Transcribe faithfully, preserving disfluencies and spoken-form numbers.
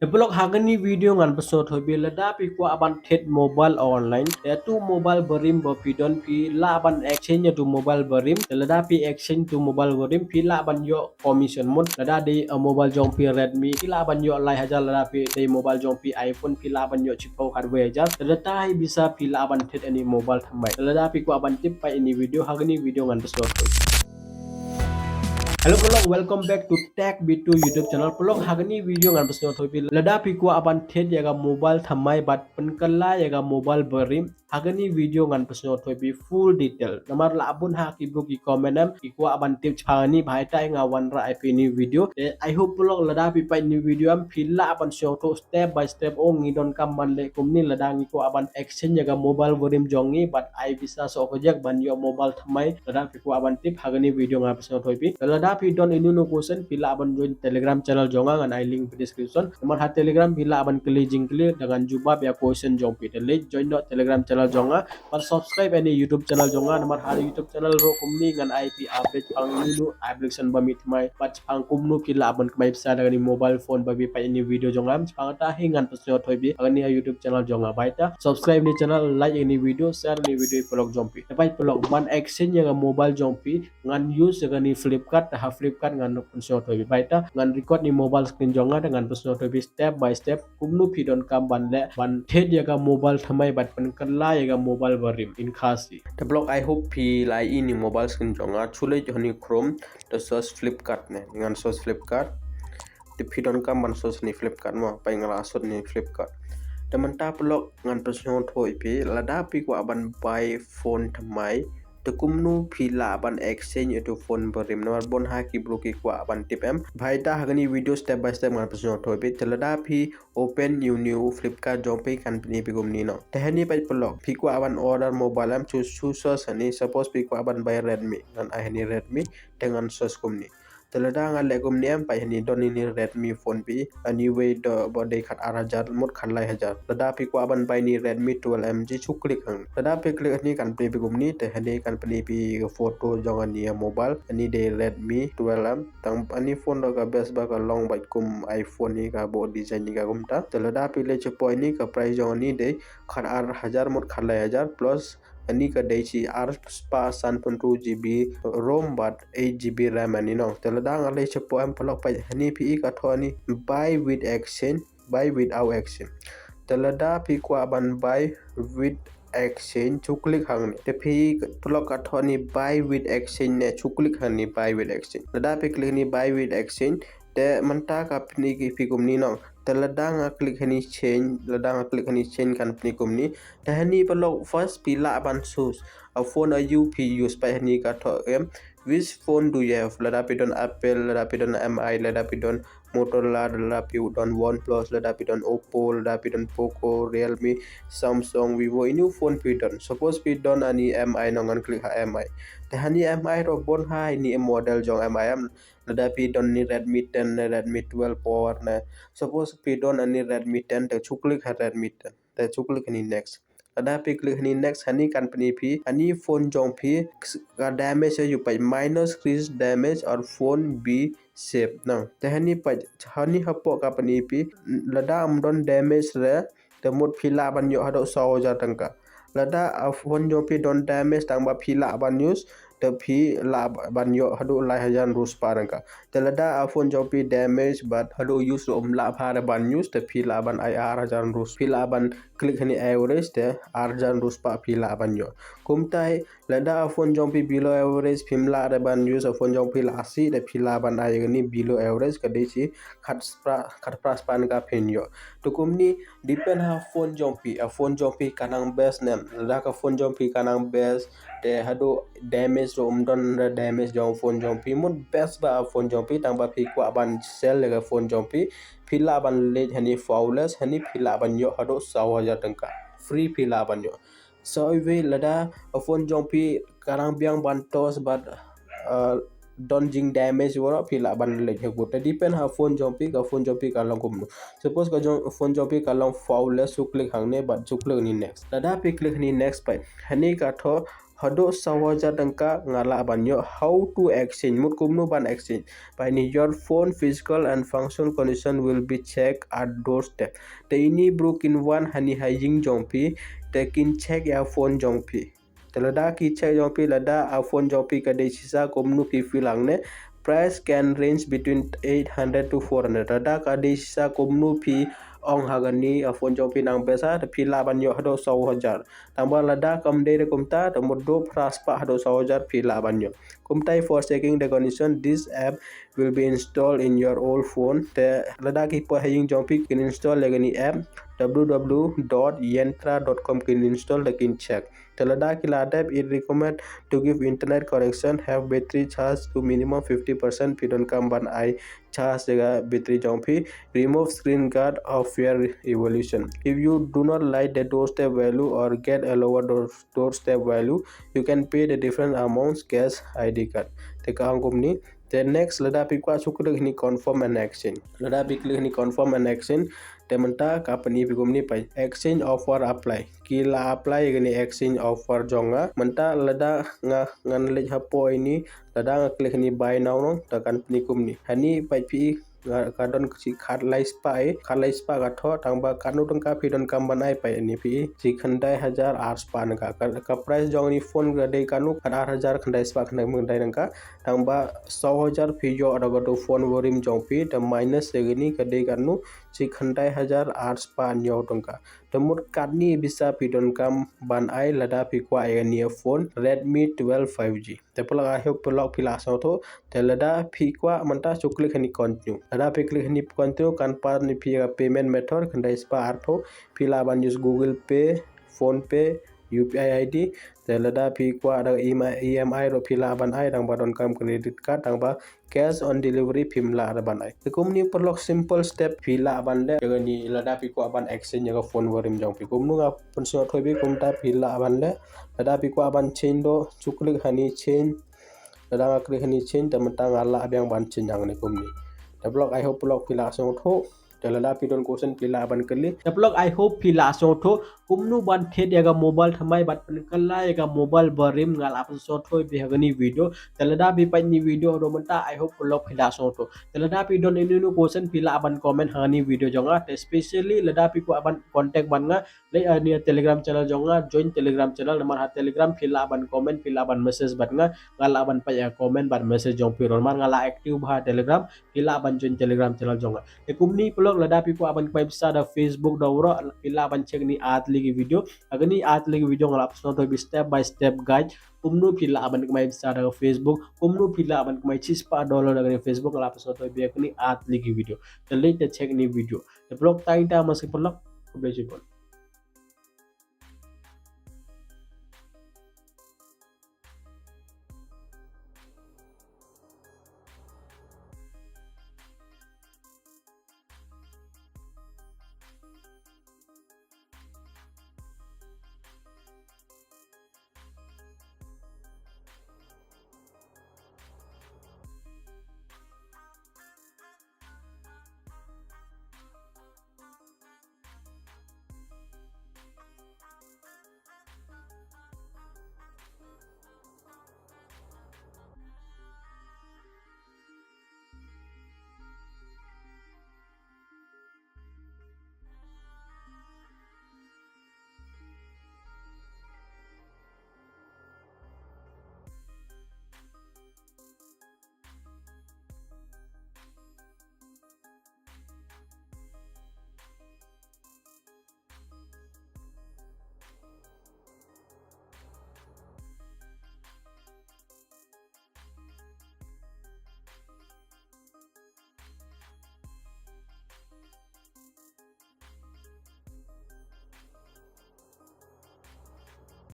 Te paralok, ha kani video ngan pynsngew thoh ïa phi, lada phi kwah ban thied mobile online, ïa tu mobile barim ba phi don, phi lah ban exchange ïa tu mobile barim. Te lada phi exchange tu mobile barim, phi lah ban ïoh commission mut. Lada dei, uh, mobile jong phi Redmi, phi lah ban ïoh lai hajar, lada phi dei mobile jong phi iPhone, phi lah ban ïoh shiphew khatwei hajar. Te lada hi bisa phi lah ban thied ïa ini mobile thymmai. Te lada phi kwah ban tip, peit ïa ini video, ha kani video ngan pynsngew thoh. Hello paralok, welcome back to Tech B two YouTube channel. Paralok, ha kani video ngan pynsngew thoh ïa phi, lada phi kwah ban thied ïa ka mobile thymmai bad pynkylla ïa ka mobile barim, ha kani video ngan pynsngew thoh ïa phi full detail. Namar la bun ha ki bru ki comment em, ki kwah ban tip shaphang ini, bha ïa ta nga wanrah ïa phi ini video. Te I hope paralok, lada phi peit ini video em, phi lah ban sngewthuh step by step, oh ngi donkam ban leh kumne, lada ngi kwah ban exchange ïa ka mobile barim jong ngi bad ai bisa shuh ka jaka ban ïoh mobile thymmai. Lada phi kwah ban tip, ha kani video ngan pynsngew thoh ïa phi. Te lada phi don ino ino question, phi lah ban join Telegram channel jong nga, ngan ai link ha description. Namar ha Telegram phi lah ban kylli jingkylli, da ngan jubab ïa question jong phi. Te leit join noh Telegram channel jong nga bad subscribe ïa ini YouTube channel jong nga, namar ha YouTube channel ruh kumne ngan ai ïa phi update shaphang ino ino application ba mih thymmai bad shaphang kumno phi lah ban kamai pisa da kani mobile phone ba phi peit ïa ini video jong nga. Shaphang ta hi ngan pynsngew thoh ïa phi ha kani ha YouTube channel jong nga. Bha ïa ta subscribe ïa ini channel, like ïa ini video, share ïa ini video ïa paralok jong phi. Te peit paralok, ban exchange ïa ka mobile jong phi, ngan use ïa kani Flipkart, te ha Flipkart ngan pynsngew thoh ïa phi. Bha ïa ta ngan record ïa ini mobile screen jong nga, te ngan pynsngew thoh ïa phi step by step kumno phi donkam ban leh ban thied ïa ka mobile thymmai bad pynkylla ïa ka mobile barim in Khasi. Te paralok, I hope phi la ïohi ïa ini mobile screen jong nga. Shu leit ha ini Chrome, te search Flipkart ne, ngan search Flipkart. Te phi donkam ban search ïa ini Flipkart mo, peit nga la search ïa ini Flipkart. Te mynta paralok ngan pynsngew thoh ïa phi, lada phi kwah ban bai phone thymmai, te kumno phi lah ban exchange ïa tu phone barim, namar bun ha ki bru ki kwah ban tip em. Bha ïa ta ha kani video step by step ngan pynsngew thoh ïa phi. Te lada phi open ïa uni u Flipkart jong phi, kan pyni ïa phi kumne noh. Te ha ini peit paralok, phi kwah ban order mobile em, shu, shu search ha ini, suppose phi kwah ban bai Redmi, ngan ai ha ini Redmi, te ngan search kumne. Te lada nga leh kumne em, peit ha ini don ïa ini Redmi phone phi, anyway, da ba dei khat ar hajar mut khat lai hajar. Lada phi kwah ban bai ïa ini Redmi twelve M G, shu click ha ini. Lada phi click ha ini kan pyni ïa phi kumne, te ha ini kan pyni ïa phi ka photo jong ïa ini mobile, ha ini dei Redmi twelve M. Tang ïa ini phone ruh ka best bha, ka long beit kum iPhone hi, ka bok design hi ka kumta. Te lada phi leit shapoh ïa ini, ka price jong ïa ini dei khat ar hajar mut khat lai hajar, plus ïa ini ka dei shi ar spah sanphew hynriew GB ROM bad eight GB RAM ïa ini noh. Te lada nga leit shapoh em paralok, peit ha ini phi i ka thoh ïa ini buy with exchange, buy without exchange. Te lada phi kwah ban buy with exchange, shu click ha ini. Te phi paralok ka thoh ïa ini buy with exchange ne, shu click ha ini buy with exchange. Lada phi click ha ini buy with exchange, te mynta ka pyni ïa phi kumne noh. Te lada nga click ha ini change, lada nga click ha ini change kan pyni kumne. Te ha ini paralok first phi lah ban choose a phone aïu phi use, peit ha ini ka thoh em, which phone do you have? Lada phi don Apple, lada phi don M I, lada phi don Motorola, lada phi don OnePlus, lada phi don Oppo, lada phi don Poco, Realme, Samsung, Vivo, ïa uni u phone phi don. Suppose phi don ïa ini M I noh, ngan click ha M I. Te ha ini M I ruh bun ha ini model jong M I em. Lada phi don ïa ini Redmi ten ne, Redmi twelve Power ne. Suppose phi don ïa ini Redmi ten, te shu click ha Redmi ten. Te shu click ha ini next. Lada phi click ha ini next, ha ini kan pyni ïa phi ha ini phone jong phi ka damage aïu, peit minus, scratch, damage or phone be saved noh. Te ha ini peit, ha ini hapoh ka pyni ïa phi, lada ym don damage re, te mut phi lah ban ïoh haduh saw hajar tyngka. Lada a phone jong phi don damage tang ba phi lah ban use, te phi lah ban ïoh haduh lai hajar hynriew spah tyngka. Te lada a phone jong phi damage bad haduh use ruh ym lah pha re ban use, te phi lah ban ai ar hajar hynriew, phi lah ban click ha ini average, te ar hajar hynriew spah phi lah ban ïoh. Kumta hi lada a phone jong phi below average, phim lah re ban use, a phone jong phi la sih, te phi lah ban ai ïa ini below average, ka dei shi khatspah, khatphra spah tyngka phin ïoh. Te kumne depend ha phone jong phi, a phone jong phi ka nang best ne em. Lada ka phone jong phi ka nang best, te haduh damage ruh ym don re, damage jong phone jong phi, mut best bha a phone jong phi, tang ba phi kwah ban sell ïa ka phone jong phi, phi lah ban leit ha ini flawless, ha ini phi lah ban ïoh haduh saw hajar tyngka free, phi lah ban ïoh. Sa iwei lada a phone jong phi ka nang biang ban toss bad, uh, don jing damage baroh, phi lah ban leit ha kut. Te depend ha phone jong phi, ka phone jong phi ka long kumno. Suppose ka jong, phone jong phi ka long flawless, shu click hangne bad shu click ha ini next. Lada phi click ha ini next, peit ha ini ka thoh haduh saw hajar tyngka nga lah ban ïoh. How to exchange? Mut kumno ban exchange? Ba ini, your phone physical and functional condition will be checked at doorstep. Te ini briew kin wan hani ha ïing jong phi, te kin check ïa phone jong phi. Te lada ki check jong phi, lada a phone jong phi ka dei shisha kumno phi fill hangne. Price can range between eight hundred to four hundred. Lada ka dei shisha kumno phi ong ha kane a phone jong phi nang pisa, te phi lah ban ïoh haduh saw hajar. Tangba lada kam dei da kumta, te mut haduh phra spah haduh saw hajar phi lah ban ïoh. Kumta, for checking the condition, this app will be installed in your old phone. Te lada ki poi ha ïing jong phi, kin install ïa kane app, w w w dot yentra dot com kin install, te kin check. Te lada ki la dep, it recommend to give internet connection, have battery charge to minimum fifty percent, phi donkam ban ai charge ïa ka battery jong phi. Remove screen guard of your evolution. If you do not like the doorstep value or get a lower door, doorstep value, you can pay the different amounts cash, I D card. Te ka ong kumne. Te next, lada phi kwah, shu click hani confirm and exchange. Lada phi click hani confirm and exchange, te mynta ka pyni phi kumne, peit exchange offer apply. Ki la apply ïa kane exchange offer jong nga. Mynta lada nga, ngan leit hapoh ini, lada nga click hani buy now, nong, te kan pyni kumne. Hani peit phi, nga, ka don shi khatlai spah, eh, khatlai spah ka thoh, tangba katno tyngka phi donkam ban ai, peit ini phi, shi khyndai hajar ar spah tyngka. Ka, ka price jong ini phone ka dei katno, khat ar hajar khyndai spah khyndai khyndai tyngka. Tangba saw hajar phi ïoh da kato phone barim jong phi, te minus ïa kane ka dei katno, shi khyndai hajar ar spah hynñiew tyngka. Te mut katne pisa phi donkam ban ai lada phi kwah ïa kane phone Redmi twelve five G. Te paralok, I hope paralok phi la sngewthuh. Te lada phi kwah mynta, shu click hani continue. Lada phi click hani continue, kan pan ïa phi ïa ka payment method, khyndai spah arphew, phi lah ban use Google Pay, PhonePe, U P I I D. Te lada phi kwah da E M I, E M I ruh phi lah ban ai, tangba donkam credit card, tangba cash on delivery phim lah da ban ai. Te kumne paralok, simple step phi lah ban leh. Ïa kane lada phi kwah ban exchange ïa ka phone barim jong phi. Kumno nga pynsngewthuh ïa phi, kumta phi lah ban leh. Lada phi kwah ban change ruh, shu click hani change. Lada nga click hani change, te mynta nga lah biang ban change hangne kumne. Te paralok, I hope paralok phi la sngewthuh. Te lada phi don question phi lah ban kylli. Te paralok, I hope phi la sngewthuh kumno ban thied ïa ka mobile thymmai bad pynkylla ïa ka mobile barim, nga la pynsngewthuh ïa phi ha kane video. Te lada phi peit ïa kane video haduh mynta, I hope paralok phi la sngewthuh. Te lada phi don ïano ïano question phi lah ban comment ha kane video jong nga. Te specially lada phi kwah ban contact bad nga, leit ha kane Telegram channel jong nga, join Telegram channel, namar ha Telegram phi lah ban comment, phi lah ban message bad nga, nga lah ban peit ïa comment bad message jong phi ruh, namar nga la active bha ha Telegram. Phi lah ban join Telegram channel jong nga. Te kumne paralok, lada phi kwah ban kamai pisa da Facebook da uroh, phi lah ban check kane ar tylli ki video. Ha kane ar tylli ki video nga la pynsngewthuh ïa phi step by step guide kumno phi lah ban kamai pisa da Facebook, kumno phi lah ban kamai shispah dollar da kane Facebook, nga la pynsngewthuh ïa phi ha kane ar tylli ki video. Te leit te check kine video. Te paralok, tang ita maski paralok. Khublei shibun.